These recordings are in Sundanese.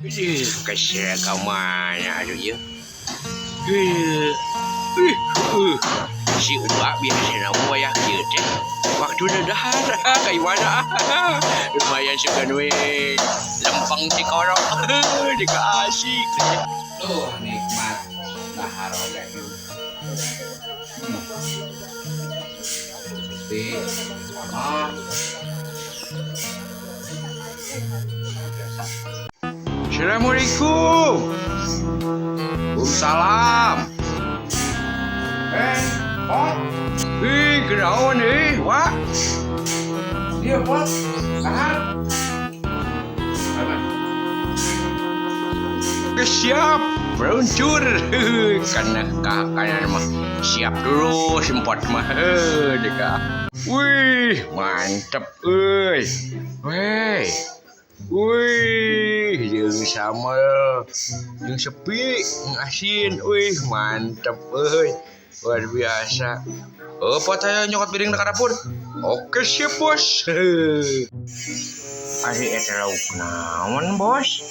Ih, kesel ka mana aduh ieu. Ih, ih, uh. Si Uwa biasana wayah kieu teh. Waktuna dahar ka mana. Lumayan sugan we. Lempeng si korok. Dika asik. Duh, nikmat dahar oge. Sepi, ah. Biasa. Assalamualaikum. Waalaikumsalam. Eh, Pot. Ih, kunaon euy, Wak? Iya, Pot. Dahar. Apa? Siap, meluncur. Karena kanan mah siap dulu sempat mah deka. Wih, mantep euy. Weh. Wih, jeung sambel, jeung sepi, jeung asin. Wih, mantep euy. Luar biasa. Oh, Pot, saya nyokot piring ke dapur. Oke, siap, Bos. Ari eta lauk naon, Bos?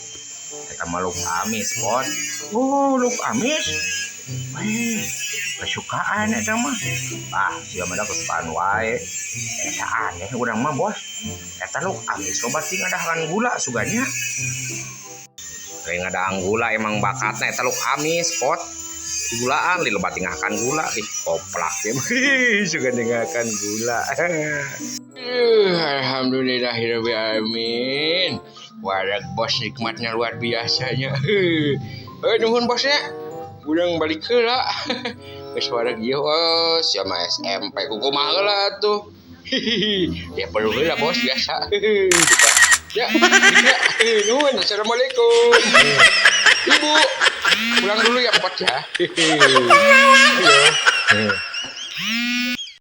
Eta mah lauk amis, Pot. Oh, lauk amis. Wih, kesukaan eta mah. Ah, sia mah kesukaan wae. Eta aneh urang mah, Bos. Eta lauk amis loba teuing ngadaharan gula sugan nya. Lain ngadahan gula, emang bakatna eta lauk amis, Pot. Gulaan li loba tinggakan gula ih koplak ya mah sugan tinggakan gula. Alhamdulillahirabbil alamin. Wareg, Bos, nikmatnya luar biasanya. Eh, nuhun, Bosnya. Urang balik heula. Geus wareg ieu, oh, sia mah SMP ku kumaha heula tuh. Ya perlu heula, Bos, biasa. Ya, ya, nuhun. Assalamualaikum. Ibu, pulang dulu ya, Pot, ya. Ayo.